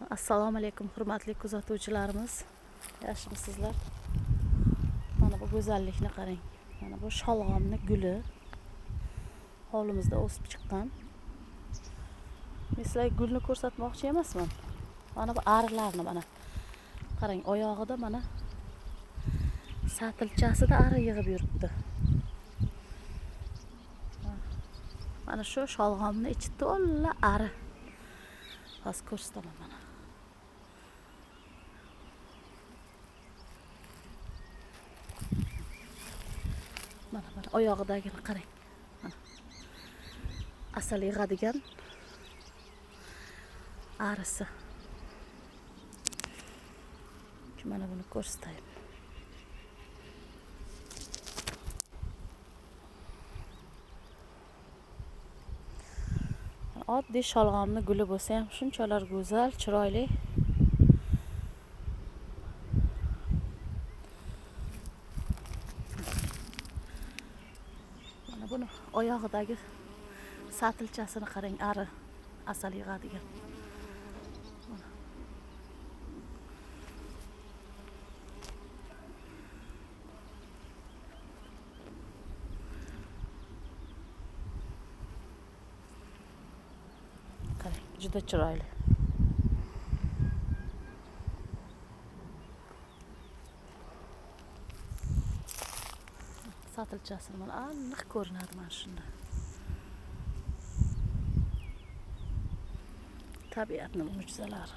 Assalomu alaykum hurmatli kuzatuvchilarimiz. Yaxshimisizlar? Mana bu go'zallikni qarang. Mana bu sholg'omni guli. Hovlimizda o'sib chiqqan. Men sizlarga gulni ko'rsatmoqchi emasman. Mana bu arilarni mana. Qarang, oyog'ida mana satilchasida ari yig'ib yuribdi. Mana shu sholg'omni ichi to'la ari. Hozir ko'rsataman mana. Mana mana oyog'idagini qarang. Mana. Asal yig'adigan arisi. Mana buni ko'rsatayim. Oddiy sholg'omni guli bo'lsa ham shunchalar go'zal, chiroyli. Mana buni oyog'idagi satilchasini qarang, ari asal yig'adigan. Qarang, juda chiroyli. Satilchasini mana aniq ko'rinadi mana shunda. Tabiatning mo'jizalari.